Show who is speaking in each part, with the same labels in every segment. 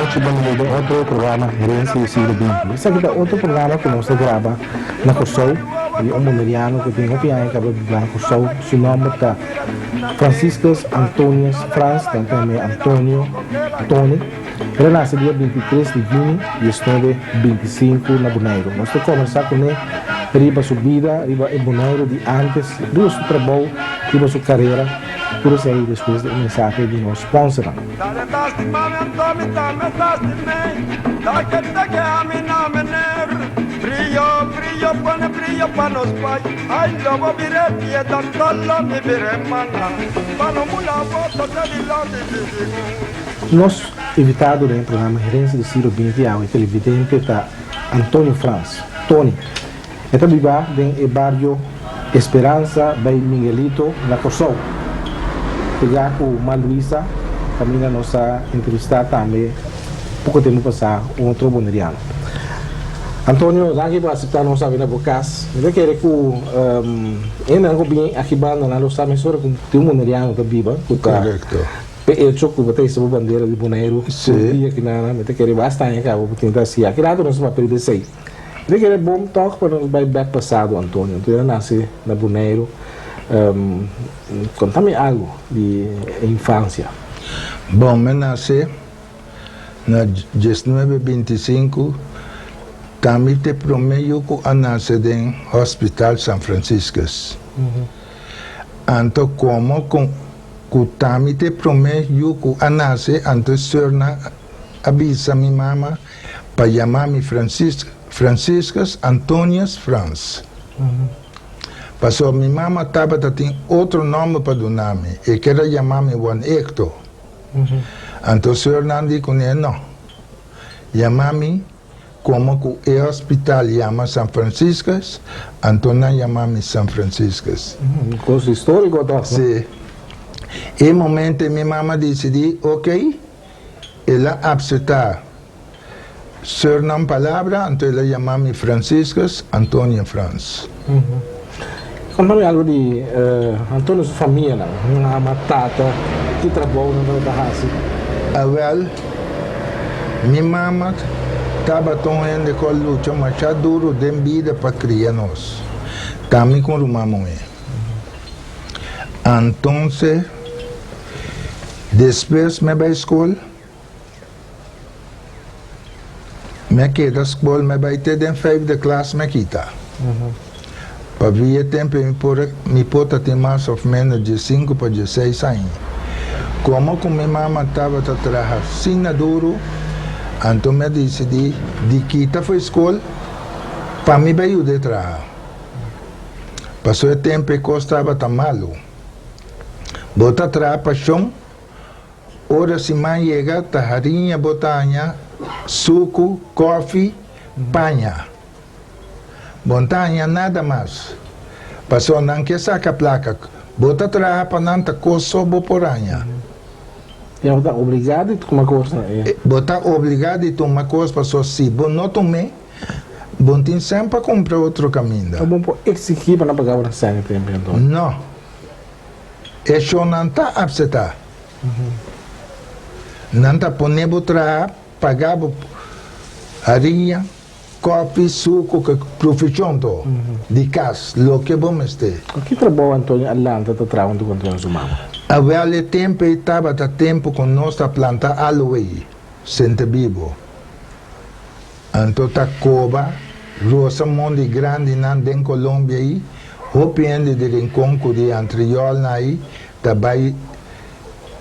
Speaker 1: nochi, bon bini den otro programa Herencia di Siglo Binti. Esaki ta otro programa ku nos ta graba na Kòrsou di un boneriano ku tin hopi aña kaba biba na Kòrsou. Su nòmber ta Franciscus Antonius Frans, nan ta yam'é Antonio, Tony. El a nase dia 23 di yüni 1925 na Boneiru. Nos ta kòmbersá kuné riba su bida, riba e Boneiru di ántes, riba su trabou, riba su karera. Tur esei despues di e mensahe di nos sponsornan. Nos invitado den e programa Herencia di Siglo Binti awe televidente ta Antonio Frans, Tony. E ta biba den e bario Esperanza bay Miguelito na Kòrsou. Pegá ku Ma Luisa kaminda nos a entrevistá tambe poko tempu pasá un otro boneriano. Antonio, danki pa aseptá nos awe na bo kas. Mi ta kere ku hendenan ku bin aki banda nan lo sa mesora ku tin un boneriano ta biba ku ta p'e echo ku bo ta hisa bo bandera di Boneiru tur dia kinan. Mi ta kere basta aña kaba bo tin ta hasi. Aki rato nos ta papia di esei. Mi kere bon tòg pa nos bai bèk pasado, Antonio. Antonio a nase na Boneiru. Konta mi algu di e infansia.
Speaker 2: Bon, mi a nase na diesnuebe bintisinku. Ta mi t'e promé yu ku a nase den Hospital San Franciscus. Anto komo ku ta mi t'e promé yu ku a nase, anto e sùrnan a bisa mi mama pa yama mi Franciscus Antonius Frans. Pasobra mi mama tabata tin otro nomber pa duna mi, e ker a yama mi Juan Hector. Anto señornan di kuné, No, yama mi komo ku e hospital yama San Franciscus, anto nan yama mi San Franciscus.
Speaker 1: Kos historiko tòg, no?
Speaker 2: Si. E momento mi mama disidí, Okey. El a apseptá Surnam palabra, anto el a yama mi Franciscus Antonio Frans.
Speaker 1: Konta mi algu di Antonio su famianan, mama, tata, ki trabou nan tabata hasi?
Speaker 2: Awel, mi mama tabata un hende ku a lucha masha duru den bida pa kria nos, ta mi ku un ruman muhé. Antonse. Despues mi a bai skol, mi a keda skol, mi a bai te den vijfde klas mi a kita. Pabia e tempu mi por mi por ta tin mas of menos diesinku pa dieseis aña. Komo ku mi mama tabata traha asina duru, anto mi a disidí di kita for e skol pa mi bai yuda e traha. Pasobra e tempu e kos tabata malu. Bo ta traha pashon, ora siman yega ta hariña bo ta haña, suku, kòfi, paña. Bo no ta haña nada mas. Pasobra nan ke saka plaka. Bo ta traha pa nan ta kos so bo por haña.
Speaker 1: Ya bo ta obligá di tuma kos na e.
Speaker 2: Bo ta obligá di tuma kos pasobra si bo no tum'é, bo no tin sèn pa kumpra otro kaminda.
Speaker 1: Bo no por eksigí pa nan paga bo nan sèn e tempu anto.
Speaker 2: No. E shownan ta apseta. Nan ta pone bo traha, paga bo hariña, kofi, suku, ke profeshon to di kas, loke bo mester.
Speaker 1: Ki trabou Antonio a lanta ta traha huntu ku Antonio su mama?
Speaker 2: Awel e tempu ei tabata tempu ku nos ta planta aloe, sentebibo. Anto ta koba rosa mondi grandinan den Colombia ei, hopi hende di Rincon ku di Antriolnan ei ta bai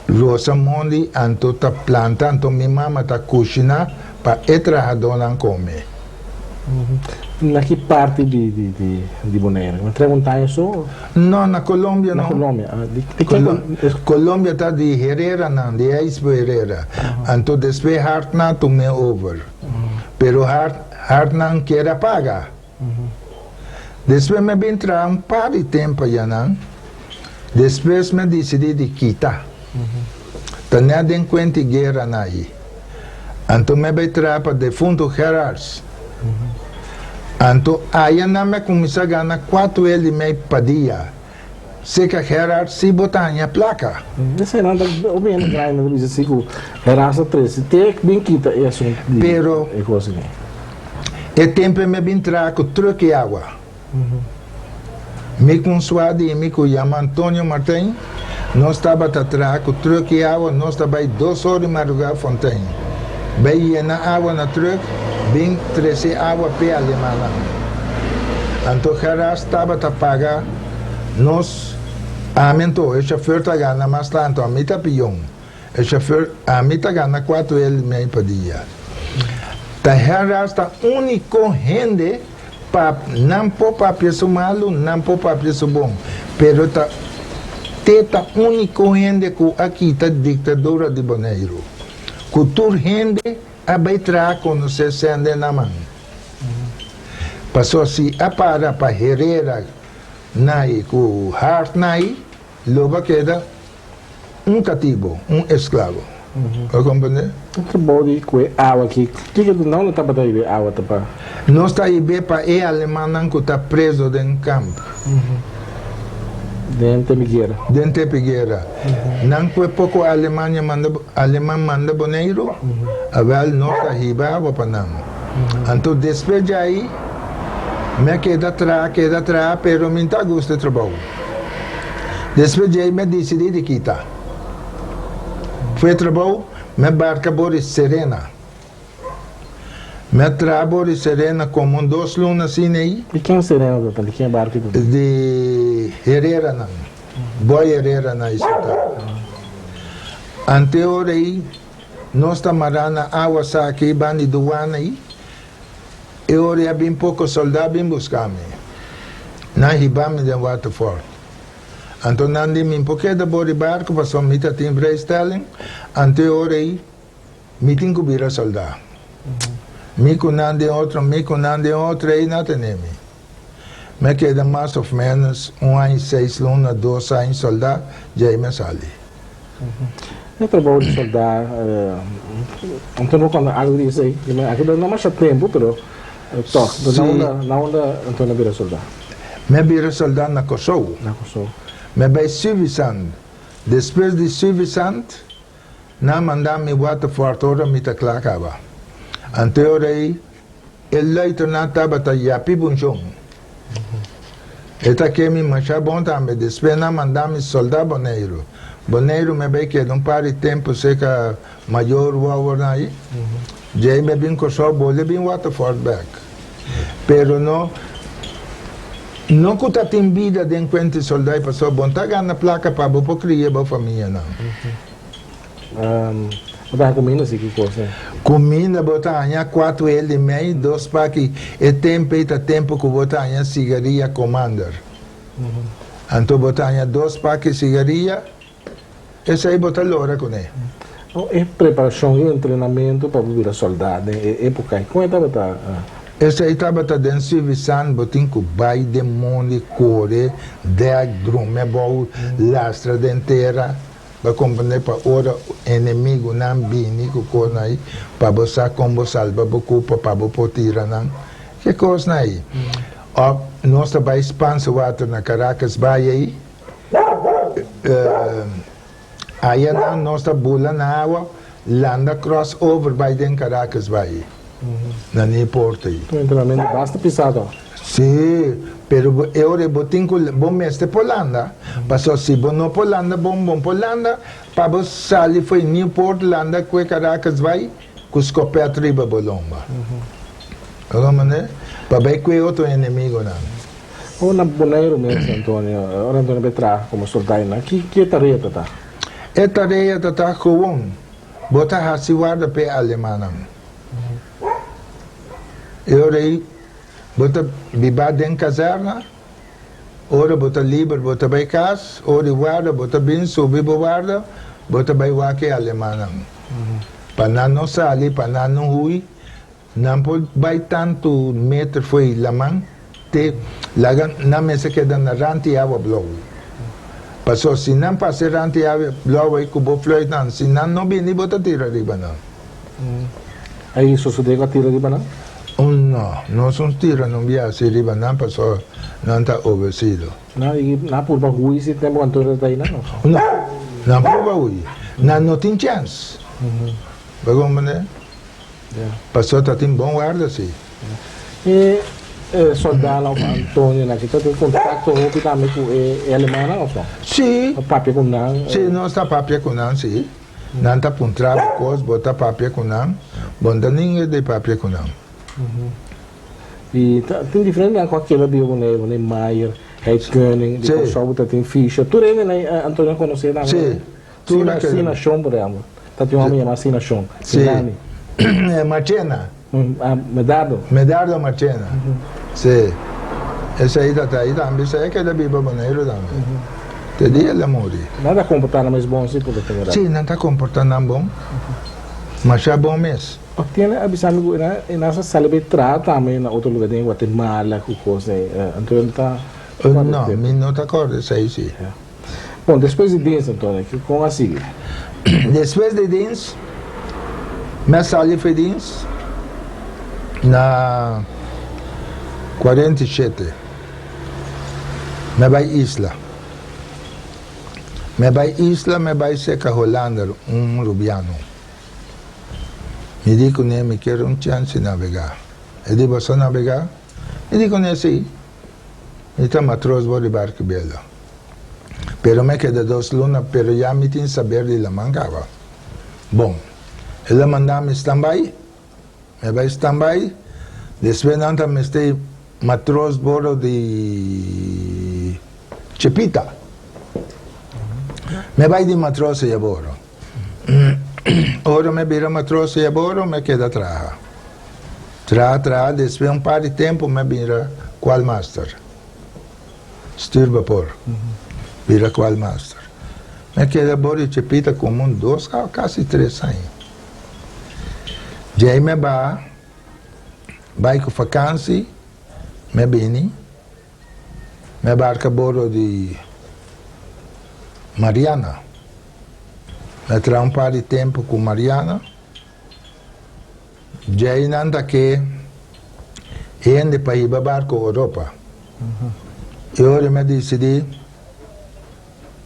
Speaker 2: rosa mondi anto ta planta anto mi mama ta kushina pa e trahadónan kome.
Speaker 1: Na ki parti di Bonaire? Na Tres Montañas so?
Speaker 2: No, na Colombia no.
Speaker 1: Na Colombia. Di ken?
Speaker 2: Colombia ta di Herreranan, di Eisbo Herrera. Anto despues Hartnan a tum'é over. Pero Hartnan kier a paga. Despues mi a bin traha un par di tempo ayanan. Despues mi a disidí di kita. Ta nèt den kuenti gueranan ayi. Anto mi a bai traha pa defunto Gerards. Anto ayanan mi a kuminsá gana kuatu el di mei pa dia. Seka Gerard si bo ta haña plaka.
Speaker 1: Esei nan ta hopi hende grandi nan ta bisa si ku Gerard sa trese te bin kita e asuntu di
Speaker 2: Pero
Speaker 1: e kos aki.
Speaker 2: e tempu e mi a bin traha ku truk i awa. Mi ku un sua di mi ku yama Antonio Martin, nos tabata traha ku truk i awa, nos ta bai dos or di madrugá Fontein, bai yena awa na truk, bin trese awa p'e alemannan. Anto Gerard tabata paga. Nos, ami anto, e chauffeur ta gana mas tanto, ami ta pion. E chauffeur, ami ta gana cuatro el mei pa dia. Ta Henras ta unico hende pa nan por papia su malu, nan por papia su bon, pero ta te ta unico hende cu a kita dictadura di Boneiru. Cu tur hende a bay traha conoce sende na man. Paso si a para pa Herrera nai ku hart nai, lo ba keda un katibo, un esklabo. Bo komprendé?
Speaker 1: E trabou di ku e awa aki, kiko di nan tabata hiba e awa ta pa?
Speaker 2: Nos ta hib'é pa e alemannan ku ta preso den kamp.
Speaker 1: Den tempi guera.
Speaker 2: Den tempi guera. Nan ku e poko Alemania manda, aleman manda Boneiru, awèl nos ta hiba awa pa nan. Anto despues djai mi a keda traha, keda traha, pero mi no ta gusta e trabou. Despues djai mi a disidí di kita. Fu e trabou, mi a barka Boris Serena. Mi a traha Boris Serena komo un dos luna asina ei.
Speaker 1: Di ken Serena ta ta? Di ken barku ta ta?
Speaker 2: Di Herreranan, Boy Herrera na Isotá. Ante ora ei. Nos ta mará na awa saki bandi duana i e ora i a bin poko soldá bin buska mi. Nan hiba mi den Waterfort. Anto nan di mi por keda bor di barku pasobra mi ta tin vrijstelling, anto e ora ei mi tin ku bira soldá. Mi ku nan den otro, mi ku nan den otro ei na tene mi. Mi a keda mas of menos un aña i seis luna, dos aña soldá, djei mi a sali.
Speaker 1: E trabou di soldá, Antonio por conta algo di esei? Aki no masha tempu, pero tòg, na unda, na unda Antonio a bira soldá?
Speaker 2: Mi a bira soldá na Kòrsou.
Speaker 1: Na Kòrsou.
Speaker 2: Mi a bai Suffisant. Despues di Suffisant, nan a manda mi Waterfort ora mi ta kla kaba. Anto e ora ei, E luitenant tabata yapi bunshon. E ta ke mi masha bon tambe. Despues nan manda mi solda Boneiru. Boneiru mi a bay keda un par di tempu serka mayor Wouwernan ayi. Djei mi a bin Kòrsou bolbe bin Waterfort bek. Pero no no ku ta tin bida den kuenti solda pasobra bo no ta gana plaka pa bo por kria bo famianan.
Speaker 1: Bo ta haña kuminda si ki kos eh?
Speaker 2: Kuminda bo ta haña kuatu el di mei, dos paki. E tempu ei ta tempu ku bo ta haña sigaria Commander. Anto bo ta haña dos paki sigaria, esei bo ta lora kuné.
Speaker 1: No, e preparashon i entrenamentu pa bo bira sòldá den e époka ei, kon e tabata?
Speaker 2: Esei tabata den Suivisant, bo tin ku bai den mondi, kore, dèk, drumi abou, lastra den tera. Bo comprende pa ora enemigunan bini cu cosnan ayi, pa bo sa con bo salba bo cupa, pa bo por tira nan. Ke cosnan ayi? Of nos ta bay Spaanse Water na Caracas Bay ayi, aya nan nos ta bula na awa, landa cross over bay den Caracas Bay, na Nieuwpoort ayi.
Speaker 1: Un entrenamento basta pisa to.
Speaker 2: Sí, pero bo e ora bo tin ku bo mester por landa, pasobra si bo no por landa bon, bo por landa pa bo sali fo'i Nieuwpoort landa kue Caracas bai ku skopèt riba bo lomba. Bo komprendé? Pa bai kue otro enemigonan.
Speaker 1: Ora na Boneiru mes, Antonio, ora Antonio bai traha komo soldai nan, ki ki e tarea ta ta?
Speaker 2: E tarea ta ta gewoon bo ta hasi warda p'e alemannan. E ora ei Bo ta biba den kazèrna, ora bo ta liber bo ta bai kas, ora di warda bo ta bin subi bo warda, bo ta bai wak e alemannan. Pa nan no sali, pa nan no hui, nan por bai tantu meter fo'i laman te laga nan mester keda na rant di awa blou. Pasobra si nan pasa e rant di awa blou ei ku bo fluit nan, si nan no bini bo ta tira riba nan.
Speaker 1: Ei sosodé ku a tira riba nan?
Speaker 2: Un. No, nos un tira no bia hasi riba nan pasobra nan ta obesido.
Speaker 1: Nan i nan purba hui si tempu Antonio ta einan of?
Speaker 2: No, nan purba hui. Nan no tin chèns. Bo komprende? Pasobra ta tin bon warda si.
Speaker 1: E soldanan of Antonio nan ki ta tin kontakto hopi tambe ku e alemannan of no?
Speaker 2: Si.
Speaker 1: Ta papia ku nan?
Speaker 2: Si, nos ta papia ku nan si. Nan ta puntra bo kos, bo ta papia ku nan, bo no ta ninga di papia ku nan.
Speaker 1: I ta tin diferente nan ku a keda biba ku ne, ku Meyer, Heid Koning, di Kòrsou ta tin Fischer, tur hende nan Antonio a konosé tambe.
Speaker 2: Sí, tur a keda.
Speaker 1: Sinashon por ehèmpel, ta tin un hòmber yamá Sinashon,
Speaker 2: Sinani. Marchena.
Speaker 1: Medardo.
Speaker 2: Medardo Marchena, sí. Esei ta ta ahí tambe, esei a keda biba Boneiru tambe. Te dia el a muri.
Speaker 1: Nan ta komportá nan mes bon si por lo general?
Speaker 2: Sí, nan ta komportá nan bon. Masha bon mes.
Speaker 1: Octiene a bisa mi ku e nan sa sali bai traha tambe na otro lugar den Guatemala ku kos ei. Anto el ta
Speaker 2: kòrda No, mi no ta kòrda esei si.
Speaker 1: Bon, despues di dins anto, kon a sigui?
Speaker 2: Despues di dins, mi a sali for dins na 47. Mi a bai isla. Mi a bai isla, mi a bai serka Holander, un Rubiano. Mi di kuné mi kier un chèns di nabegá. E di, Bo sa nabegá? Mi di kuné si. Mi ta matros bo di barki bela. Pero mi a keda dos luna pero ya mi tin saber di laman kaba. Bon, el a manda mi standby, mi a bai standby, despues nan ta mester matros boro di Chepita. Mi a bai di matros ei aboro. Ora mi a bira matros ei aboro mi a keda traha. Traha, traha, despues un par di tempu mi a bira kwalmaster. Stuur bapor. Bira kwalmaster. Mi a keda bor di Chepita komo un dos a kasi tres aña. Djei mi a baha, bai ku fakansi, mi a bini, mi a barka boro di Mariana. Mi a traha un par di tempu ku Mariana. Djei nan ta ke hende pa hiba barko Oropa. E ora mi a disidí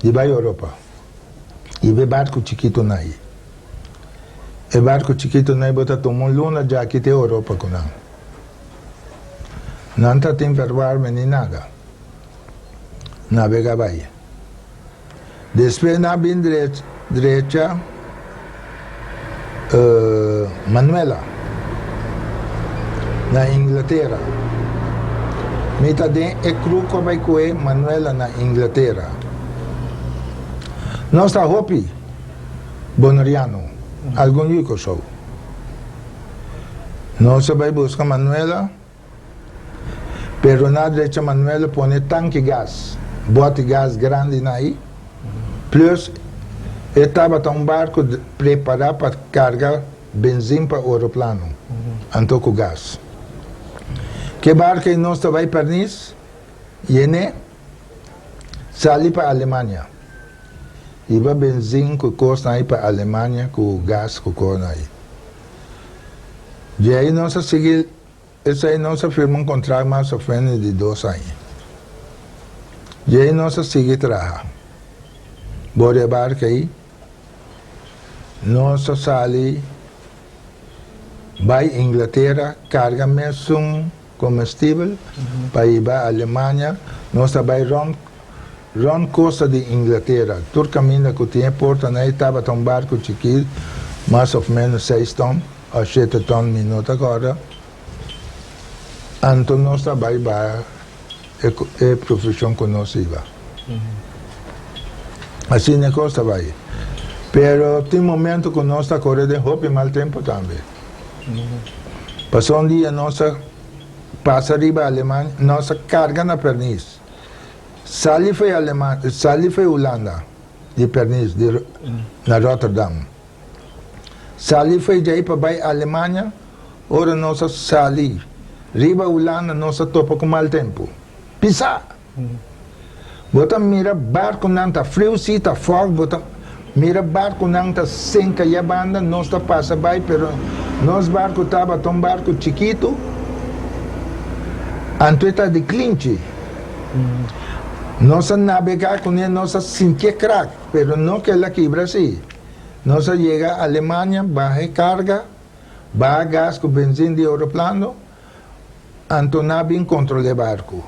Speaker 2: di bai Oropa. Hiba e barko chikitonan ei. E barko chikitonan ei bo ta tuma un luna djaki te Oropa ku nan. Nan ta tin verwarme ni nada. Nabega bai. Despues nan a bin drecha Manuela na Inglatera. Mi ta den e crew cu a bay cue Manuela na Inglatera. Nos ta hopi Boneriano, algun yu Corsou. Nos a bay busca Manuela. Pero na drecha Manuel a pone tanki gas, bòti gas grandi na ei. Plus e tabata un barku prepará pa karga benzin pa oroplano, anto ku gas. Ke barku ei nos ta bai Pernis, yen'é, sali pa Alemania. Hiba benzin ku kosnan ei pa Alemania ku gas ku kosnan ei. Dje ei nos a sigui Esei nos a firma un kontrakt mas of menos di dos aña. Djei nos a sigui traha. Bor di e barka ei, nos a sali bai Inglatera karga mesun komestibel pa hiba Alemania. Nos a bai rònt rònt kosta di Inglatera. Tur kaminda ku tin e portanan ei tabata un barku chikí mas of menos seis tòn. A shete ton mi no ta kòrda. Anto nos ta bai baha e profeshon ku nos iba. Asina e kos ta bai. Pero tin momento ku nos ta kore den hopi mal tempu tambe. Pasobra un dia nos a pasa riba Alemania, nos a karga na Pernis. Sali for Alemania, sali for Hulanda di Pernis, di na Rotterdam. Sali fo'i djei pa bai Alemania, ora nos a sali riba Hulanda nos a topa ku mal tempu. Pisá! Bo ta mira barkunan ta friu si, ta fòg, bo ta mira barkunan ta senka ya banda, nos ta pasa bai pero nos barku tabata un barku chikitu. Anto e ta di klinchi. Nos a nabegá kuné, nos a sintié krak, pero no ku el a kibra sí. Nos a yega Alemania, baha e karga, baha gas ku benzin di oroplano, anto nan a bin kontrolá e barku.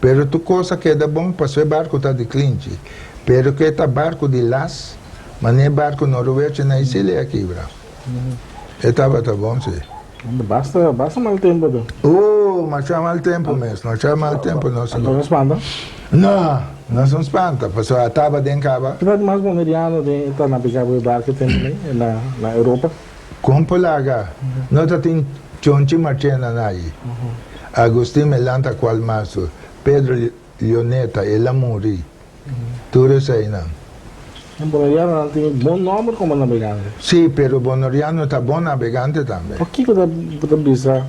Speaker 2: Pero tur kos a keda bon pasobra e barku ta di klinchi. Pero ku e ta barku di las, manera e barku Noruwechi na Isila e a kibra. E tabata bon sí.
Speaker 1: Basta, basta mal tempo to.
Speaker 2: Oh, masha mal tempo mes, masha mal tempo nos.
Speaker 1: Anto no spanta?
Speaker 2: No, nos no spanta, pasobra a taba den caba.
Speaker 1: Ki ta mas boneriano den ta nabega bo e barco tempo nei na na Europa?
Speaker 2: Con por laga? No ta tin Chonchi Marchena na ayi. Agustin Melanta cual masu, Pedro Lioneta, el a muri. Tur eseinan.
Speaker 1: En Bonerianonan tin bon nomber como nabegante.
Speaker 2: Sí, pero Boneriano ta bon nabegante tambe.
Speaker 1: Pakiko ta bo ta bisa,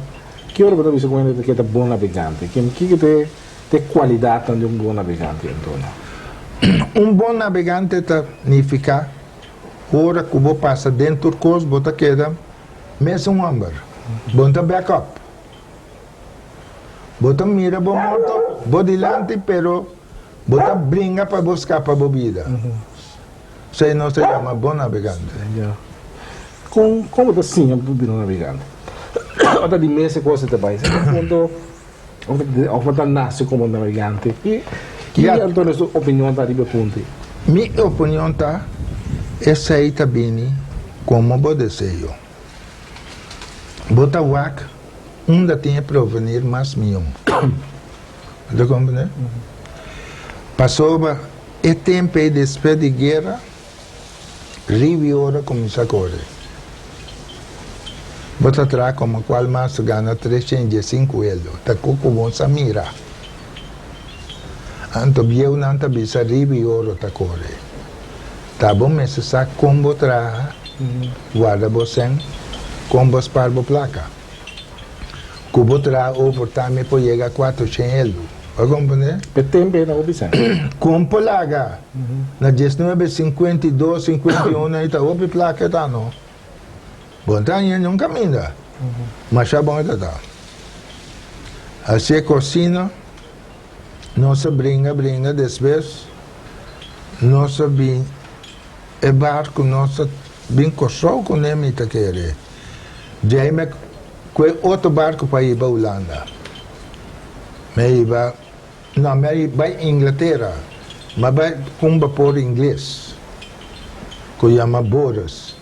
Speaker 1: ki ora bo ta bisa ku hende ta ke ta bon nabegante? Ken kiko ta e ta e kualidatnan di un bon nabegante, Antonio?
Speaker 2: Un bon nabegante ta nifiká ora ku bo pasa den tur kos bo ta keda mesun hòmber. Bo no ta back up. Bo ta mira bo morto bo dilanti pero bo ta bringa pa bo skapa bo bida. Esei nos ta yama bon nabegante.
Speaker 1: Ya. Kon kon bo ta siña pa bira un nabegante? Of ta di mes e kos ta bai? Sierto punto of ta of bo ta nase komo nabegante? Ki ki Antonio su opinion ta riba e punto ei?
Speaker 2: Mi opinion ta esei ta bini komo bo deseo. Bo ta wak unda tin e provenir mas mion. Bo ta comprende? Pasobra e tempo ei despues di guera, riu i oro a cuminsa core. Bo ta traha como cual mas gana 315 eldo. Ta cu cu bo sa mira. Anto bieunan ta bisa riu i oro ta core. Ta bo mester sa con bo traha, guarda bo cen, con bo spar bo placa. Cu bo traha overtime e por yega 400 eldo. Bo a comprende?
Speaker 1: E tempo ei ta hopi cen.
Speaker 2: Con por laga? Na 19, 52, 51 ei ta hopi placa e ta no. Bo no ta haña niun caminda. Masha bon e ta ta. Haci e cocina. Nos a bringa bringa despues nos a bin e barco nos a bin Kòrsou kuné mi ta kere djei mi a kue otro barco pa hiba Hulanda mi a hiba no mi a bai Inglatera mi a bai ku un bapor ingles ku yama Boris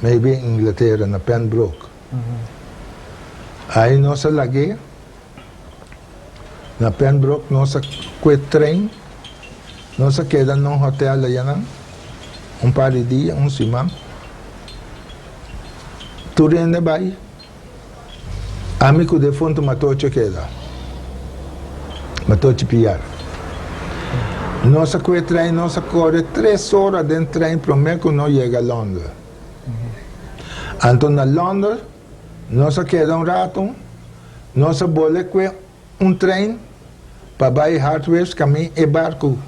Speaker 2: mi a hiba Inglatera na Pembroke ai nos a lag'é. Na Pembroke nos a kue trein, nos a keda na un hotel ayanan un par di dia, un siman. Tur hende bai, ami ku defuntu Matochi a keda, Matochi Piar. Nos a kue trein, nos a kore tres ora den trein prome ku nos yega Londres. Anto na Londres Nos a keda un ratu, nos a bole kue un trein pa bai Hartwich kamin e barku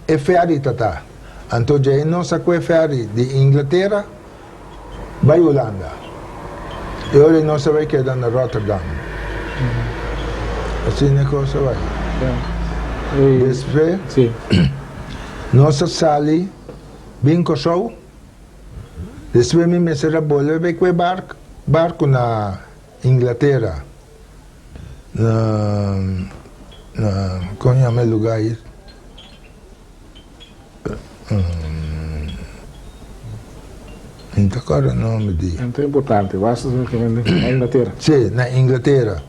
Speaker 2: e ferry ta ta. Anto djei nos a kue ferry di Inglatera bai Hulanda. E ora ei nos a bai keda na Rotterdam. Asina e kos a bai. Despues nos a sali bin Kòrsou. Despues mi mester a bolbe bai ku e barku na Inglatera, na, na, kon yama e luga ei? Mi no ta kòrda nomber di.
Speaker 1: No ta importante, basta na Inglatera.
Speaker 2: Si, na Inglatera.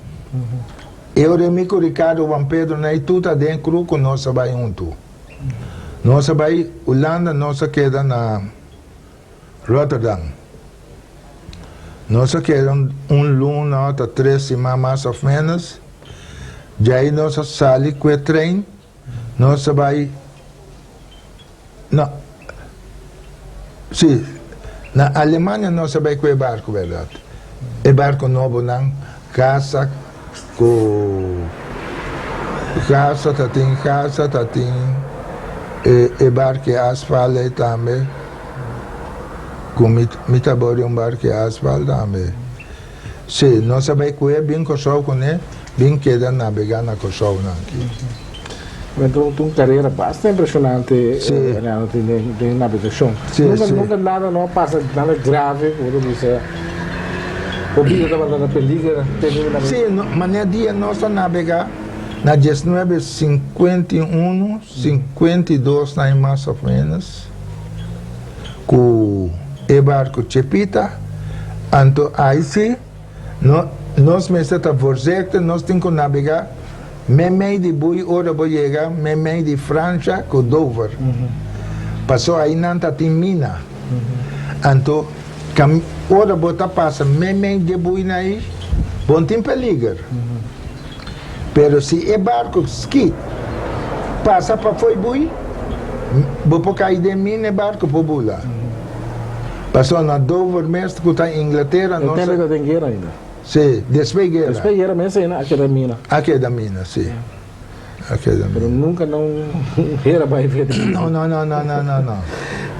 Speaker 2: E ora mi ku Ricardo Juan Pedro na e tur ta den kru ku nos a bai huntu. Nos a bai Hulanda, nos a keda na Rotterdam. Nos a keda un luna ota tres siman mas of menos. Djei nos a sali ku e trein, nos a bai, no, si, na Alemania nos a bai ku e barku bèrdat. E barku nobonan, Kasa ku Gaza ta tin Gaza ta tin e e barki asfal ei tambe ku mi mi ta bori un barki asfal tambe. Sí, nos a bai ku e bin Kòrsou kuné, bin keda nabegá na Kòrsou nan aki.
Speaker 1: Anto un karera basta impreshonante Renato tin den nabegashon. Nunka nunka nada no a pasa nada grave ku bo ta bisa bo bida tabata na peliger tene di nabegashon.
Speaker 2: Sí, manera dia nos a nabegá na diesnuebe 51, 52 nan mas of menos ku e barku Chepita, anto ai sí no nos mester ta voorzichtig, nos tin ku nabegá Meimei di bui ora bo yega meimei di Fransha ku Dover. Paso ainan ta tin mina. Anto ora bo ta pasa meimei dje buinan ei, bo no tin peliger. Pero si e barku skit pasa pafoi bui, bo por kai den mina e barku por bula. Paso na Dover mes ku ta Inglatera
Speaker 1: nos. E tempu ta den guera ainda.
Speaker 2: Sí, despues guera.
Speaker 1: Despues guera mes aina a keda mina.
Speaker 2: A keda mina, sí. A keda mina.
Speaker 1: Pero nunca no guera bai vete.
Speaker 2: No, no, no, no, no, no, no.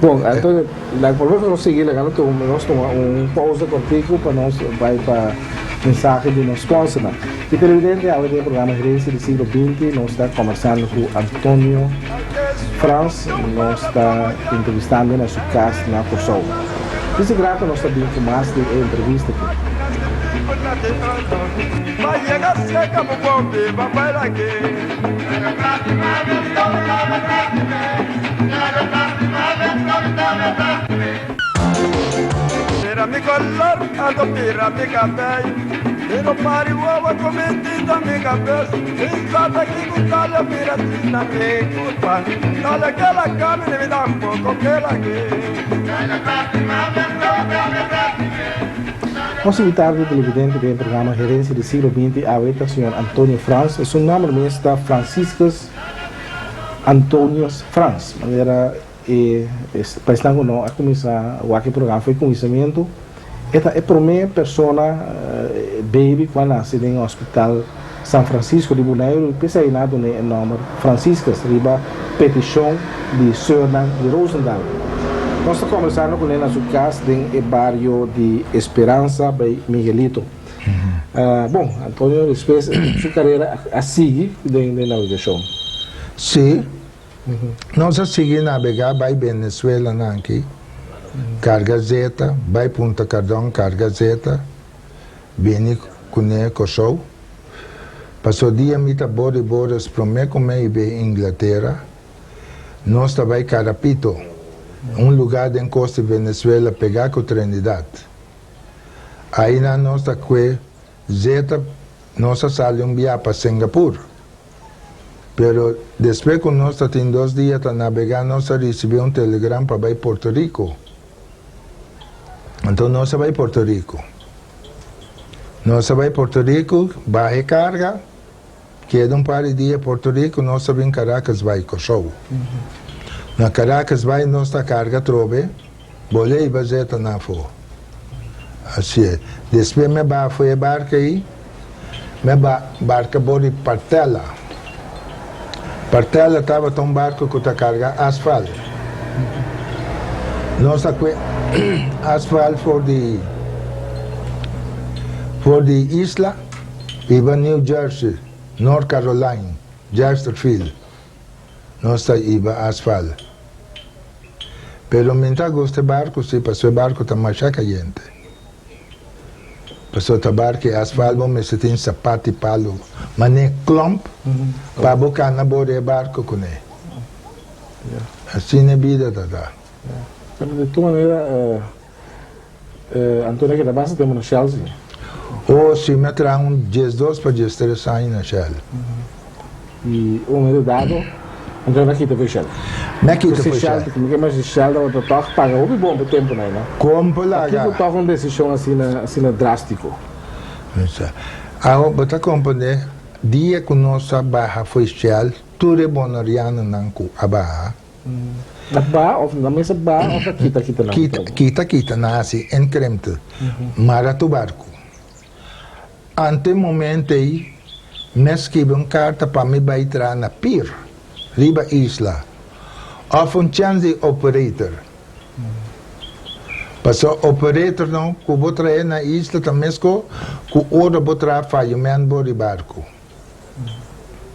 Speaker 1: Bon, anto la por lo nos sigui laga nos tuma un pausa cortico pa nos bai pa mensahe di nos sponsornan. Y televidente awe den e programa Herencia di Siglo Binti nos ta conversando cu Antonio Frans, nos ta entrevistando na su cas na Corsou. Disi grato nos ta bin ku mas di e entrevista aki. Nos invitado di televidente den e programa Herencia di Siglo Binti awe ta señor Antonio Frans. Su nomber mes ta Franciscus Antonius Frans. Manera e pa esnan ku no a kuminsá wak e programa for e kuminsamentu, e ta e promé persona baby ku a nase den Hospital San Francisco di Boneiru i p'esei nan a dun'é e nòmber Franciscus riba petishon di seurnan di Roosendaal. Nos ta kòmbersando kuné na su kas den e bario di Esperanza bai Miguelito. Bon, Antonio despues su karera a sigui den navegashon.
Speaker 2: Sí, nos a sigui nabegá bai Venezuela nan aki, karga zeta, bai Punta Cardón karga zeta. Bini kuné Kòrsou. Paso dia mi ta bori boris promé ku mi ibe Inglatera, nos ta bai Carapito, un lugá den kosta di Venezuela pegá ku Trinidad. Ainan nos ta kue zeta, nos a sali un bia pa Singapur. Pero despues ku nos ta tin dos dia ta nabegá nos a risibí un telegram pa bai Puerto Rico. Anto nos a bai Puerto Rico. Nos a bai Puerto Rico, baha e carga, keda un par di dia Puerto Rico, nos a bin Caracas bai Kòrsou. Na Caracas bai nos ta carga atrobe, bolé iba zeta nan afó. Asi e. Despues mi a baha for e barca ei, mi a ba barca bor di Partella. Partella tabata un barco cu ta carga asfalt. Nos a cue asfalt for di for di isla riba New Jersey, North Caroline, Chesterfield. Nos ta iba asfalt. Pero mi ta gusta e barco si pasobra e barco ta masha cayente. Pasobra ta bar ki asfalt bo mester tin sapat di palu man'é klomp pa bo kana borde e barko kuné. Asina e bida ta ta.
Speaker 1: Pero di tur manera Antonio a keda basta tempu na Shell si.
Speaker 2: Oh si, mi a traha un diesdos pa diestres aña na Shell.
Speaker 1: I un momento dado Antonio a kita for Shell.
Speaker 2: Mi a kita for Shell.
Speaker 1: Mi ke mas di Shell tabata tòg paga hopi bon pa e tempunan ei, no?
Speaker 2: Kon por laga?
Speaker 1: Pakiko tòg un desishon asina, asina drástiko?
Speaker 2: Awo bo ta komprendé, dia ku nos a baha for Shell, tur e bonerianonan ku a baha.
Speaker 1: Na baha òf na mesa baha òf na kita kita nan?
Speaker 2: Kita, kita kita nan hasi enkremte, mara tur barku. Ante momento ei, mi a skibi un karta pa mi bai traha na pir, riba isla, òf un chèns di operator. Paso operatornan ku bo trae na isla ta mesko ku ora bo traha fireman bo di barku.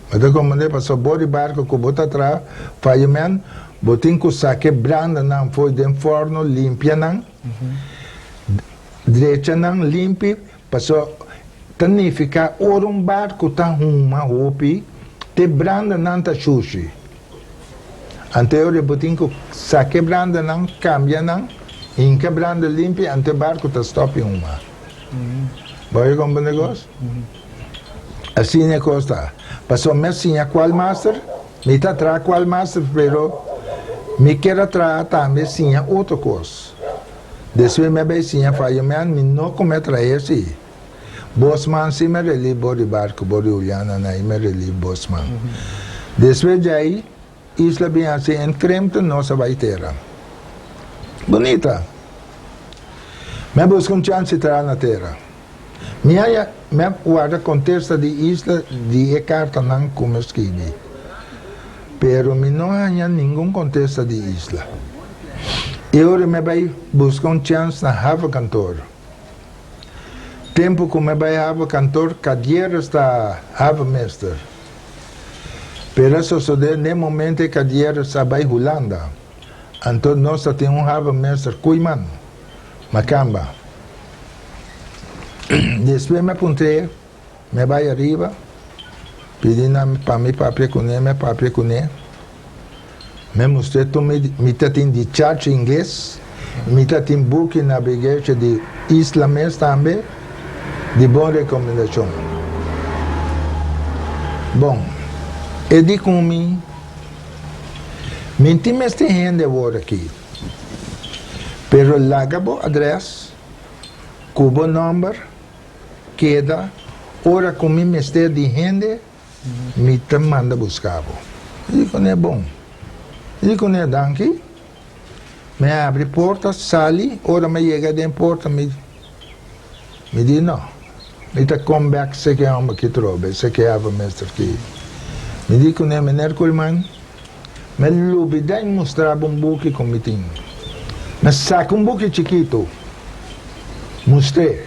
Speaker 2: Bo ta komprendé? Paso bo di barku ku bo ta traha fireman, bo tin ku saka e brandanan for den fòrnu, limpia nan, drecha nan limpi, paso ta nifiká ora un barku ta huma hopi, te brandanan ta shushi. Anto e ora bo tin ku saka e brandanan, kambia nan, hinka e branda limpi, anto e barku ta stòp i huma. Bo a komprende kos? Asina e kos ta. Pasobra mi a siña kwalmaster, mi ta traha kwalmaster, pero mi kier a traha tambe siña otro kos. Despues mi a bai siña fireman, mi no kume traha si. Bosman si mi a relief bo di barku, bo di Juliana na i mi a relief Bosman. Despues di ai, Isla bin hasi en kremte nos a bai tera. Bunita! Mi a buska un chans di traha na tera. Mi a mi a warda kontesta di Isla di e kartanan ku mi a skibi, pero mi no a haña ningun kontesta di Isla. E ora mi a bai buska un chans na havenkantoor. Tempu ku mi bai havenkantoor, Kadieres ta havenmeester. Pero a sosodé n'e momento e Kadieres a bai Hulanda. Anto nos ta tin un havenmeester Koeiman, Makamba. Despues mi a puntr'é, mi a bai ariba, pidi nan pa mi papia kuné, mi a papia kuné. Mi a mustr'é tur mi, mi ta tin di charge ingles, mi ta tin buki navigation di isla mes tambe, di bon rekomendashon. Bon, e di ku mi, Mi tin mester hende awor aki, pero laga bo adres ku bo nòmber keda ora ku mi mester di hende mi ta manda buska bo. Mi di kuné bon. Mi di kuné danki. Mi a habri porta sali, ora mi a yega den porta mi mi di no, mi ta come back seki homber ki trobe, seki havenmeester ki. Mi di kuné, meneer Koolman, mi a lubida i mustra bo un buki ku mi tin. Mi a saka un buki chikitu, mustr'é.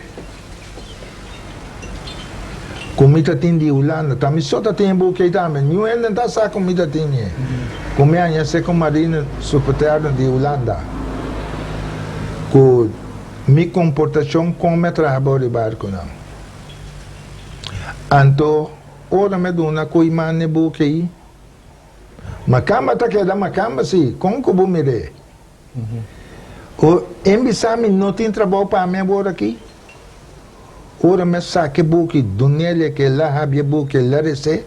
Speaker 2: Ku mi ta tin di Hulanda, ta mi so ta tin e buki ei tambe, niun hende no ta sa ku mi ta tin e. Ku mi haña seko marine superterno di Hulanda, ku mi komportashon kon mi a traha bou di barkunan. Anto ora mi a duna ku i manda e buki ei, makamba ta keda makamba si, kon ku bo mir'é? O en bisa mi no tin trabou pa mi awor aki? Ora mi a saka e buki, dun'el ke el a habri e buki, el a res'é.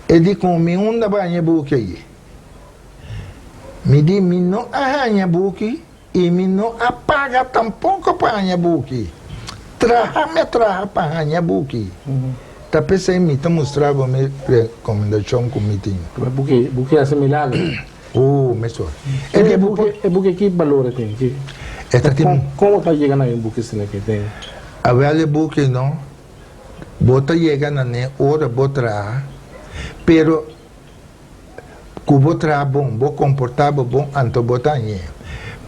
Speaker 2: E di ku mi unda bo haña e buki ayi? Mi di mi no a haña buki i mi no a paga tampoko pa haña buki. Traha mi a traha pa haña buki. Ta p'esei mi ta mustra bo mi rekomendashon ku mi tin.
Speaker 1: E buki, buki hasi milagro.
Speaker 2: Oh, mesor.
Speaker 1: E e buki, e buki ki balor e tin? Ki,
Speaker 2: E ta tin.
Speaker 1: Kon, kon bo ta yega na e buki asina ki tin?
Speaker 2: Awel e buki no, bo ta yega na ne ora bo traha, pero Ku bo traha bon, bo komportá bo bon, anto bo ta hañ'é.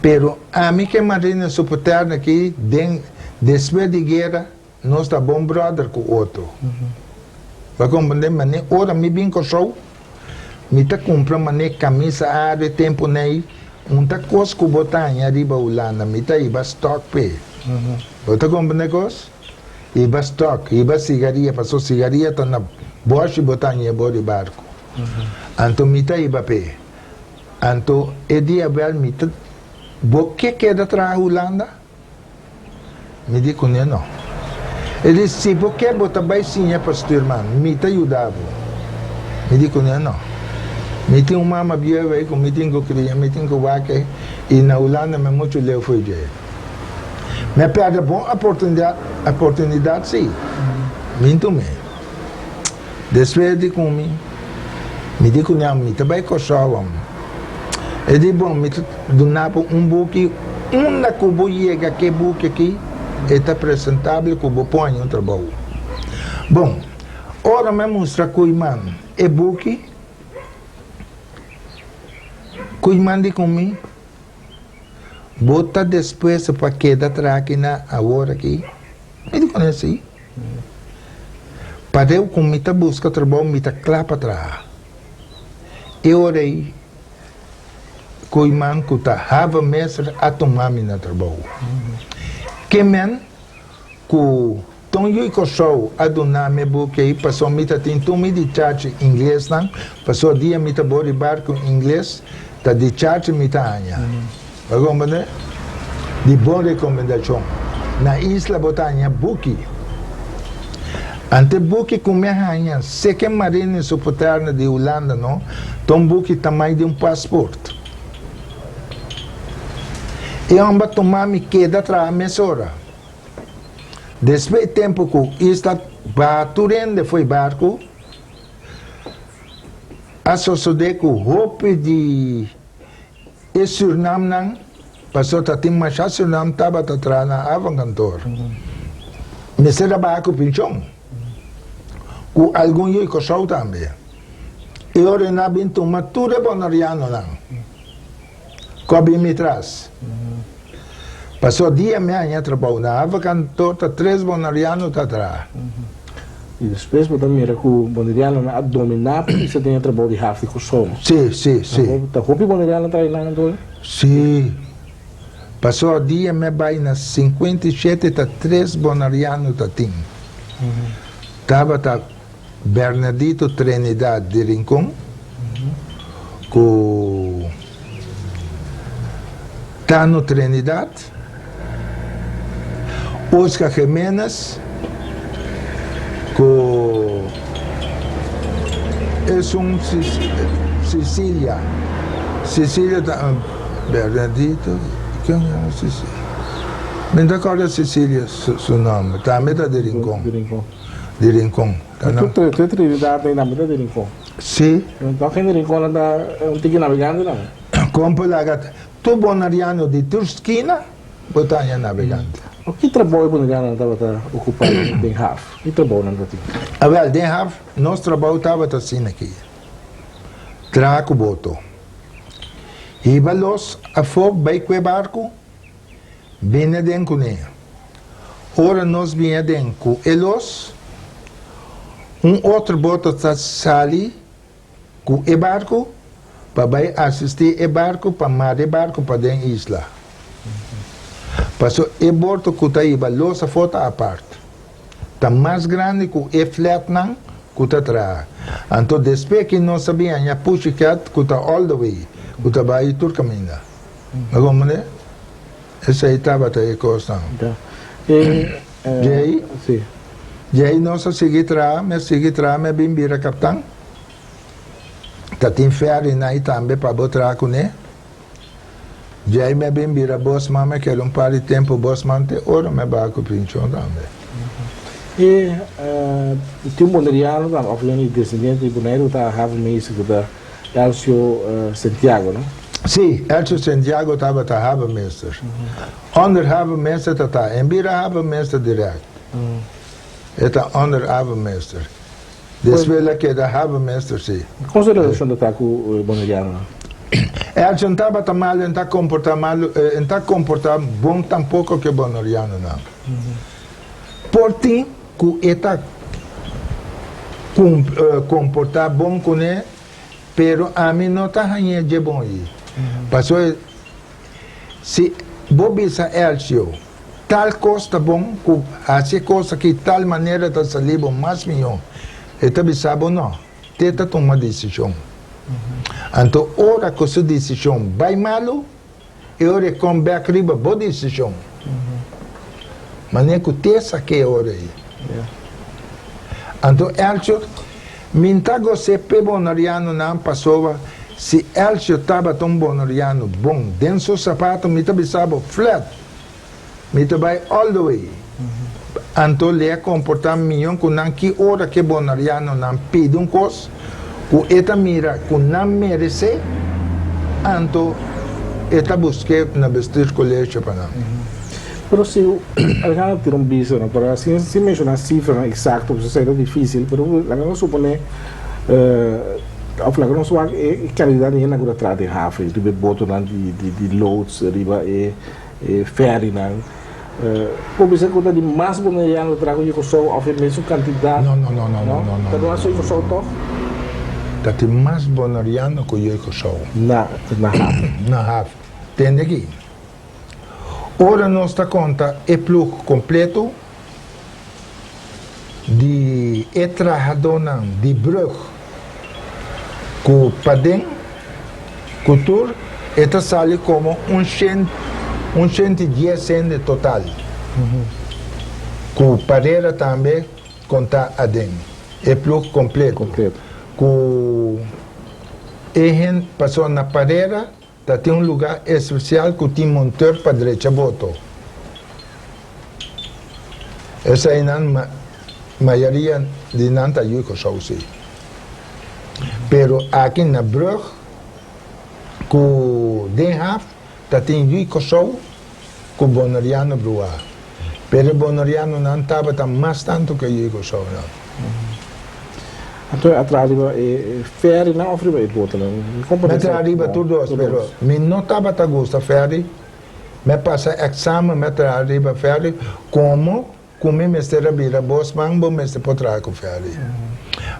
Speaker 2: Pero ami ke Marina Suputerna aki den despues di guera nos ta bon bròder ku otro. Bo a komprendé? Manera ora mi bin Kòrsou mi ta kumpra manera kamisa aru e tempu nei un ta kos ku bo ta haña riba Hulanda mi ta hiba stòk p'e. Bo ta komprendé kos? Hiba stòk, hiba sigaria, pasobra sigaria ta na bòshi bo ta hañ'é bo di barku. Anto mi ta hiba p'e. Anto e dia bèl mi ta, Bo ke keda traha Hulanda? Mi di kuné no. E di, Si bo ke bo ta bai siña pa stuurman, mi ta yuda bo. Mi di kuné no. Mi tin un mama bieu ei ku mi tin ku kria, mi tin ku wak ei, i na Hulanda mi muchu leu fo'i dje. Mi a pèrdè bon oportunidat si. Mi tum'é. Despues di ku mi, mi di ku nan, mi ta bai Kòrsou. E di, Bon, mi ta duna bo un buki, unda ku bo yega ku e buki aki, e ta presentabel ku bo por haña un trabou. Bon, ora mi a mustra Koeiman e buki, Koeiman di ku mi. Bo ta dispuesto pa keda traha aki na awor aki? Mi di kuné si. Pareu ku mi ta buska trabou mi ta kla pa traha. E ora ei Koeiman ku ta havenmeester a tuma mi na trabou. Ke men ku Ton Yui Kòrsou a duna mi e buki ei pasobra mi ta tin tur mi di chachi inglesnan, pasobra dia mi ta bori barku ingles ta di chachi mi ta haña. Bo a komprendé? Di bon rekomendashon. Na isla bo ta haña buki. Ante buki ku mi a haña seke marine supoterno di Hulanda no, ta un buki tamai di un pasport. E hòmber a tuma mi keda traha mesora. Despues e tempu ku isla baha tur hende fo'i barku, a sosodé ku hopi di e Sürnamnan, pasobra ta tin masha Sürnam tabata traha na havenkantoor, mester a baha ku pinshon, ku algun yu di Kòrsou tambe. E ora nan a bin tuma tur e bonerianonan. Ku a bin mi tras. Paso dia mi haña trabou na havenkantoor ta tres boneriano ta traha.
Speaker 1: I despues bo ta mira ku bonerianonan a dominá pisa den e trabou di haf di Kòrsou.
Speaker 2: Sí, sí, sí.
Speaker 1: Ta hopi boneriano traha einan anto?
Speaker 2: Sí. Paso dia mi a bai na 57 ta tres boneriano ta tin. Tabata Bernardito Trinidad di Rincon ku Tano Trinidad, Oscar Jimenez ku esun Cecilia, Cecilia ta Bernardito, ken era Cecilia? Mi no ta kòrda Cecilia su nòmber, tambe ta di Rincon. Di Rincon.
Speaker 1: Ta na. Tur Trinidad ei tambe ta di Rincon.
Speaker 2: Si.
Speaker 1: Enton hende di Rincon nan ta un tiki nabegante tambe.
Speaker 2: Kon por laga tur boneriano di tur skina bo ta haña nabegante.
Speaker 1: Ki trabou e bonerianonan tabata okupá den haf? Ki trabou nan ta tin?
Speaker 2: Awel, den haf nos trabou tabata asina aki, traha ku boto, hiba los afó bai ku e barku, Bini aden kuné. Ora nos bini aden ku e los, un otro boto ta sali ku e barku pa bai asistí e barku pa mara e barku pa den isla. Pasobra e borto ku ta hiba los afó ta apart. Ta mas grandi ku e flatnan ku ta traha. Anto despues ki nos a bin haña Pussycat ku ta all the way, ku ta bai tur kaminda. Bo comprende? Esei tabata e kosnan. Djei, djei nos a sigui traha, mi a sigui traha, mi a bin bira kaptan. Ta tin ferry nai tambe pa bo traha kuné. Djei mi a bin bira bosman, mi a keda un par di tempu bosman te ora mi a baha ku pinshon tambe.
Speaker 1: E tin un boneriano tambe, òf un desendiente di Boneiru ku ta havenmeester ku ta Elcio Santiago, no?
Speaker 2: Sí, Elcio Santiago tabata havenmeester. Onder havenmeester ta ta en bira havenmeester direct. E ta onder havenmeester. Despues el a keda havenmeester, sí.
Speaker 1: Kon su relashon ta ta ku bonerianonan?
Speaker 2: Elcio no tabata malu, e no ta komportá malu, e no ta komportá bon tampoko ku e bonerianonan. Por tin ku e ta komportá bon kuné, pero ami no ta hañ'é dje bon ei. Pasobra si bo bisa Elcio tal kos ta bon, ku hasi e kos aki tal manera ta sali bo mas mihó, e ta bisa bo no, te ta tuma desishon. Anto ora ku su desishon bai malu, E ora e kom bek riba bo desishon. Manera ku te sa ke e ora ei. Anto Elcio, mi n'ta gos'é p'e bonorianonan pasobra si Elcio tabata un bonoriano bon den su sapato mi ta bisa bo flat, mi ta bai all the way. Anto le a komportá mihó ku nan ki ora ku e bonorianonan pidi un kos ku e ta mira ku nan meresé, anto e ta busk'é na bestuurscollege pa nan.
Speaker 1: Pero si algana tira un bista, no, pero sin sin menshoná sifranan eksakto, pasobra esei ta difísil, pero laga nos suponé. Of laga nos wak e calidad di hendenan cu ta traha den haf ei, riba e botonan di loods, riba e ferrynan. Por bisa cu ta di mas Boneriano ta traha cu Yekosou of e mesun cantidad?
Speaker 2: No, no, no, no, no, no, no.
Speaker 1: Ta no aso Yekosou toch?
Speaker 2: Ta tin mas Boneriano cu Yekosou.
Speaker 1: Na haf.
Speaker 2: Na haf. Tende aki. Ora nos ta konta e plug kompleto di e trahadónan di brùg ku paden ku tur e ta sali komo un shen un shenti dies hende total ku parera tambe kontá aden e plug kompleto ku e hen pasobra na parera Ta tin un lugá espesial ku tin monteur pa drecha boto. Eseinan mayoria di nan ta yu Kòrsou sí. Pero aki na brùg ku den haf ta tin yu Kòrsou ku boneriano bruá. Pero e bonerianonan tabata mas tantu ku e yu Kòrsounan.
Speaker 1: Anto a traha riba e ferrynan of riba e botonan? Mi
Speaker 2: a traha riba tur dos, pero mi no tabata gusta ferry. Mi a pasa examen, mi a traha riba ferry. Como cu mi mester a bira bosman, bo mester por traha cu ferry.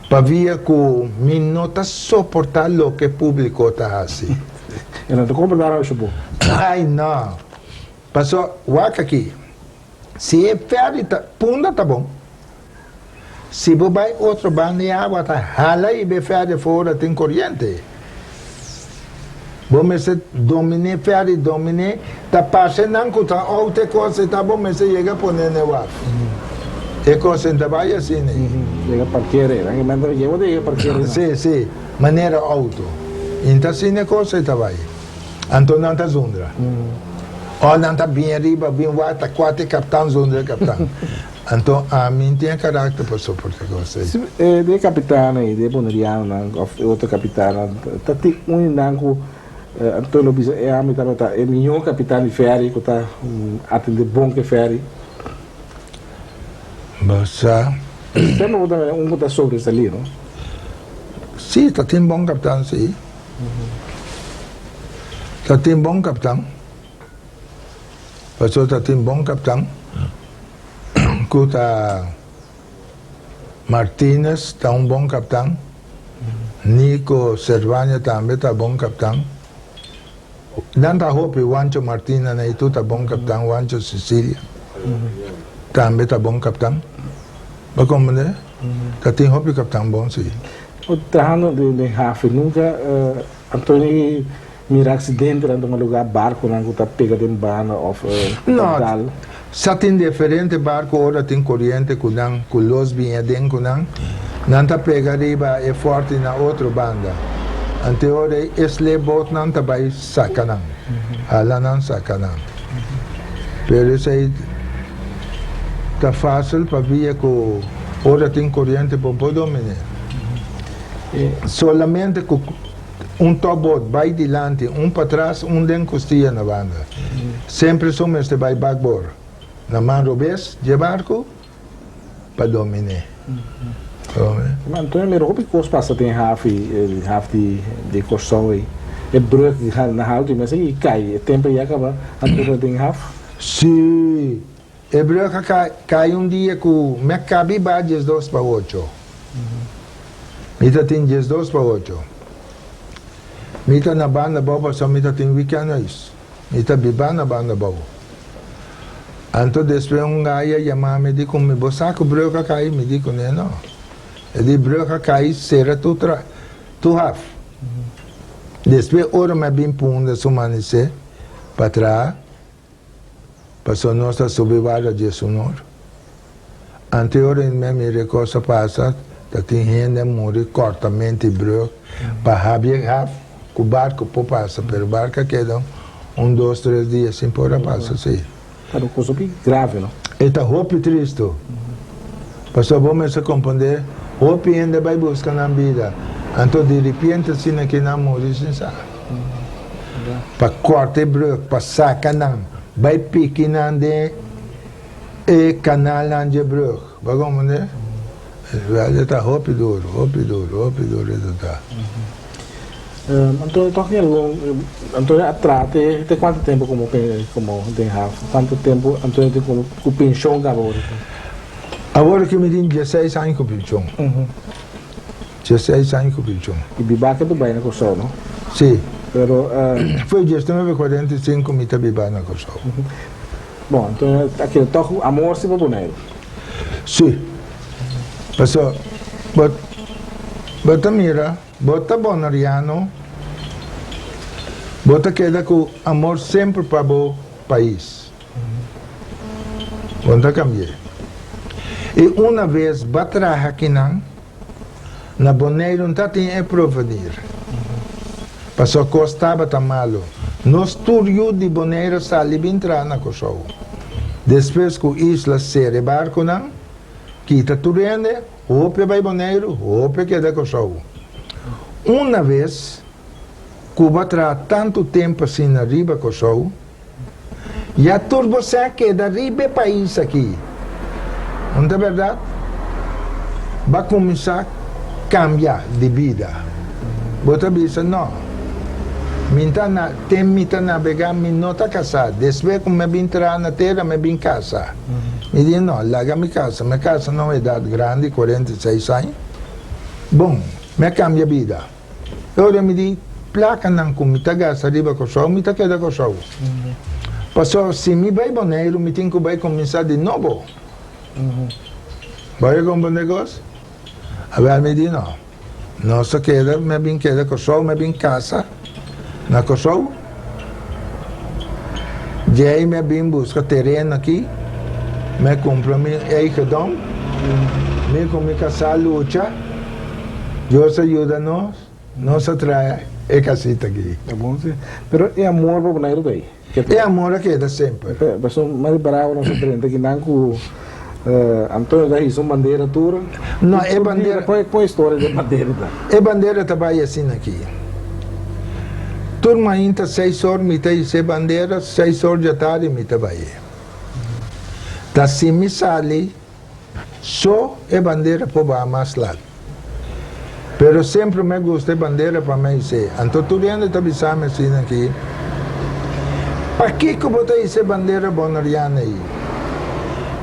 Speaker 2: Pabia cu mi no ta soporta loke publico ta haci.
Speaker 1: E no ta comporta nan bo?
Speaker 2: Ay no. Paso, wak aki. Si e ferry ta punda ta bon. Si bo bai otro banda e awa ta hala i be ferry afo ora tin koriente. Bo mester dominé ferry dominé ta parse nan ku ta out e kos e ta bo mester yega pone n'e waf. E kos e ta bai asina ei.
Speaker 1: Yega parker ei. Nan ta yega bo ta yega parker ei.
Speaker 2: Si si manera auto. I ta asina e kos ei ta bai. Anto nan ta zundra. Ora nan ta bin ariba bin wak ta kuater kaptan zundra e kaptan. Anto ami no tin e karakter pa soporta kos ei.
Speaker 1: Si e kapitannan ei, di e bonerianonan òf e otro kapitannan ta tin un di nan ku Anto lo bisa e ami tabata e mihó kapitan di fèri ku ta atendé bon ku e fèri.
Speaker 2: Bo sa.
Speaker 1: Semper bo ta mira un ku ta sobresalí, no?
Speaker 2: Si, ta tin bon kaptan si. Ta tin bon kaptan. Pasobra ta tin bon kaptan ku ta Martinez ta un bon kaptan, Nico Servania tambe ta bon kaptan. Nan ta hopi, Juancho Martina na itu ta bon kaptan, Juancho Cecilia tambe ta bon kaptan. Bo komprende? Ta tin hopi kaptan bon si.
Speaker 1: Bo trahando den hafi nunca Antonio mira accidentenan tuma lugar barconan cu ta pega den banda of cu ta dal?
Speaker 2: No, sa tin diferente barco ora tin coriente cu nan cu los bin aden cu nan, nan ta pega riba e forte na otro banda. Ante ora ei e sleepbootnan ta bay saca nan, hala nan saca nan. Pero esey ta facil pabia cu ora tin coriente bo por domine. Solamente cu un topboot bay dilanti, un patras, un den costilla na banda. Semper su mester bay bakboor, na man robes dje barco pa domine.
Speaker 1: Ma Antonio mira hopi cos pasa den haf y haf di Corsou ey. E brug na halto y mester y cay. E tempo ya caba Antonio den haf.
Speaker 2: Si, e brug a cay un dia cu mi a cabi ba 12 pa ocho. Mi ta tin 12 pa ocho. Mi ta na banda abou pasobra mi ta tin weekendhuis. Mi ta biba na banda abou. Anto despues un guy a yama mi di ku mi bo sa ku brug a kai? Mi di kuné no. E di brug a kai sera tur tra tur haf. Despues ora mi a bin punda su manisé pa traha pasobra nos ta subi warda 11 or. Anto e ora mi a mira e kos a pasa ta tin hende a muri kòrtamenti brug pa habia e haf ku barko por pasa pero barko a keda un dos tres dia sin por a pasa si.
Speaker 1: Ta un kos hopi grave no.
Speaker 2: E ta hopi tristo pasobra bo mester komprende hopi hende a bai buska nan bida anto di ripiente asina ke nan muri sin sa pa kòrta e brug pa saka nan bai piki nan den e kanalnan dje brug bo a komprende? E ta hopi duro, hopi duro, hopi duro e ta ta.
Speaker 1: Antonio toch tin algun, Antonio a traha te te cuanto tempo como como den haf? Cuanto tempo Antonio tin como cu pension caba awor aki?
Speaker 2: Awor aki mi tin dieseis aña cu pension. Dieseis aña cu pension.
Speaker 1: Y biba ke Dubai na Kòrsou no?
Speaker 2: Si.
Speaker 1: Pero.
Speaker 2: Foi diesnuebe cuarenta y cinco mi ta biba na Kòrsou.
Speaker 1: Bon, Antonio a keda toch cu amor si pa Boneiru.
Speaker 2: Si. Pasobra bo bo ta mira. Bo ta boneriano, bo ta keda ku amor semper pa bo pais. Bo no ta kambi'é. I una bes ba traha kinan, na Boneiru no ta tin e provenir. Pasobra kos tabata malu. Nos tur yu di Boneiru sali bin traha na Kòrsou. Despues ku isla sera e barkunan, kita tur hende. Hopi a bai Boneiru, hopi a keda Kòrsou. Una ves ku bo a traha tantu tempu asina riba Kòrsou, ya tur bo sè a keda riba e pais aki. No ta bèrdat? Bo a kuminsá kambia di bida. Bo ta bisa, No, mi ta na, ten mi ta nabegá mi no ta kasá. Despues ku mi a bin traha na tera mi a bin kasa. Mi di, No, laga mi casa. Mi a casa na un edad grandi, 46 aña. Bon, mi a cambia bida. E ora mi di, Placanan cu mi ta gasta riba Curaçao, mi ta keda Curaçao. Pasobra si mi bay Boneiru, mi tin cu bay cuminsa di nobo. Bo a comprende cos? Awel mi di, No, nos ta keda, mi a bin keda Curaçao, mi a bin casa na Curaçao. Djei mi a bin buska tereno aki, mi a kumpra mi eigendom, mi ku mi kasá lucha, Dios a yuda nos, nos a traha e kasita aki.
Speaker 1: Ta bon si. Pero e amor pa Boneiru ta ei.
Speaker 2: E amor a keda semper.
Speaker 1: Pasobra mas di pará nos a drenta kinan ku Antonio ta hisa un bandera tur.
Speaker 2: No, e bandera.
Speaker 1: Kon e storia di e bandera ta?
Speaker 2: E bandera ta bai asina aki. Tur mainta seis or mi ta hisa e bandera, seis or djatardi mi ta bai. Ta si mi sali so e bandera por baha mas lat. Pero semper mi a gusta e bandera pa mi his'é. Anto tur hende ta bisa mi asina aki, Pakiko bo ta hisa e bandera boneriana ei?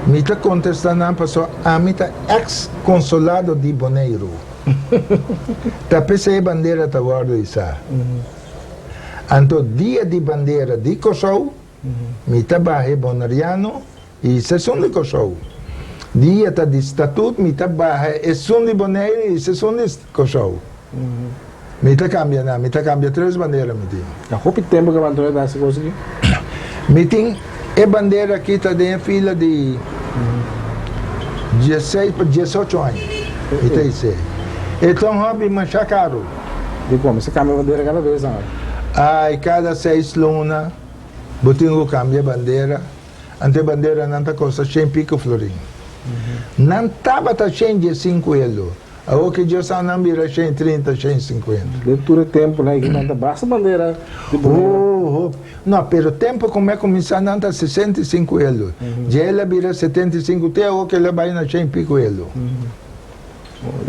Speaker 2: Mi ta kontestá nan, Pasobra ami ta eks konsolado di Boneiru. Ta p'esei e bandera ta wòrdu hisá. Anto dia di bandera di Kòrsou, mi ta baha e boneriano I esun di Kòrsou. Dia ta di statut mi ta baha esun di Boneiru i esun di Kòrsou. Mi ta kambia nan, mi ta kambia tres bandera mi tin.
Speaker 1: Ta hopi tempu ke Antonio ta hasi kos aki?
Speaker 2: Mi tin e bandera aki ta den e fila di dieseis pa diesocho aña mi ta hise. E ta un hòbi masha karu.
Speaker 1: Dikon? Mi sa kambia bandera kada bes awor.
Speaker 2: Ai, kada seis luna bo tin ku kambia bandera. Ante banderanan ta kosta shen piko florin. Nan tabata shen diesinku elo. Awor ke Dios sa nan bira shen trinta, shen sinkuenta.
Speaker 1: Den tur e tempunan aki nan ta basta bandera di Boneiru.
Speaker 2: Oh, hopi. No, pero tempu ku mi a kuminsá nan ta sesenta i sinku elo. Dje el a bira setenta i sinku te awor ke el a bai na shen piko elo.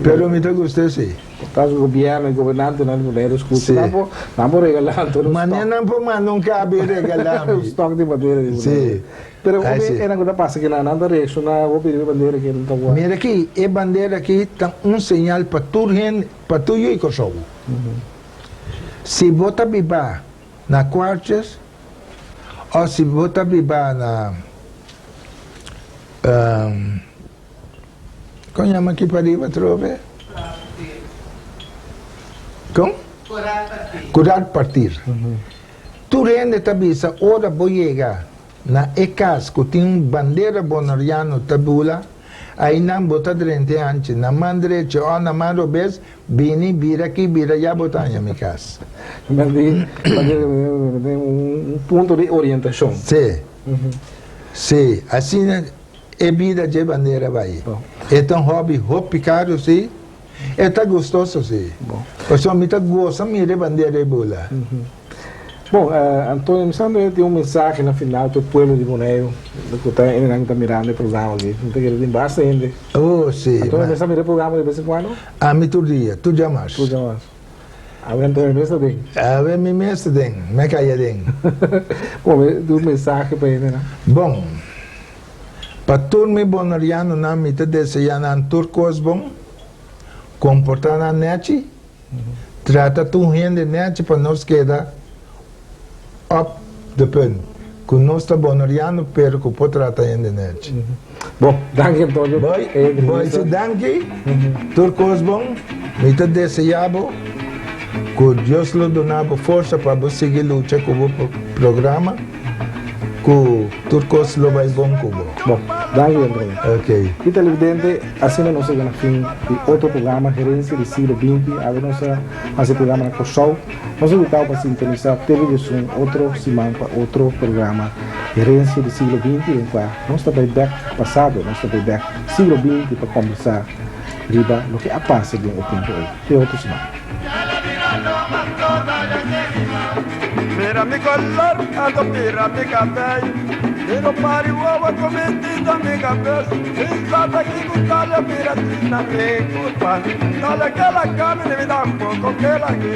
Speaker 2: Pero mi ta gusta esei.
Speaker 1: Por caso gobierno y gobernantenan di Boneiru scucha,
Speaker 2: Sí.
Speaker 1: nan por, nan por regalá anto un
Speaker 2: Mane
Speaker 1: stock.
Speaker 2: nan por manda un kabi regalá
Speaker 1: Un
Speaker 2: mi.
Speaker 1: stock di bandera di Boneiru.
Speaker 2: Sí.
Speaker 1: Pero
Speaker 2: Ai,
Speaker 1: hopi
Speaker 2: sí.
Speaker 1: enan ku ta pasa kinan, nan ta reaccioná hopi riba e bandera ki nan ta wak.
Speaker 2: Mira aki, e bandera aki ta un señal pa tur hende, pa tur yu di Kòrsou. Si bo ta biba na Kwartjes òf si bo ta biba na Kon yama aki pariba atrobe? Kon? Kural partir. Tur hende ta bisa ora bo yega na e kas ku tin un bandera boneriano ta bula, ainan bo ta drenta e hanchi na man drechi o na man robes, bini bira aki bira ya bo ta haña mi kas.
Speaker 1: Un punto di orientashon.
Speaker 2: Si, si, asina. E bida dje bandera bai. E ta un hobby hopi caro si, e ta gustoso si. Pasobra mi ta gosa mira e bandera e bula.
Speaker 1: Bon, Antonio, mi sa no tin un mensahe na final pa e pueblo di Boneiru ku ta hendenan ku ta mirando e programa aki. Mi ta kere tin basta hende.
Speaker 2: Oh, si.
Speaker 1: Antonio, bo sa mira e programa de bes en kuando?
Speaker 2: Ami tur dia, tur dia mas.
Speaker 1: Tur dia mas. Awe Antonio mes ta den.
Speaker 2: Awe mi mes ta den, mi a kai aden.
Speaker 1: Bon, mi tin un mensahe pa hendenan.
Speaker 2: Bon, pa tur mi bonerianonan mi ta desea nan tur kos bon, komportá nan nèchi. Trata tur hende nèchi pa nos keda op de punt ku nos ta boneriano pero ku por trata hende nèchi.
Speaker 1: Bon, danki Antonio.
Speaker 2: Boy, boy si danki, tur kos bon, mi ta desea bo ku Dios lo duna bo forsa pa bo sigui lucha ku bo programa. Ku tur kos lo bai bon ku bo.
Speaker 1: Bon, danki Andrea.
Speaker 2: Ok.
Speaker 1: I televidente, asina nos a yega na fin di otro programa Herencia di Siglo Binti. Awe nos a hasi e programa na Kòrsou. Nos a invitao pa sintonisá TV Diesun otro siman pa otro programa Herencia di Siglo Binti den kua nos ta bai bèk pasado, nos ta bai bèk siglo binti pa kòmbersá riba loke a pasa den e tempu ei. Te otro siman.
Speaker 3: Mira mi color, anto mira mi cabello Mi no pari wawa cu mi tinta mi cabes Mi tata ki cu talla mira tina mi culpa Talla que la cami ni mi tampoco que la que.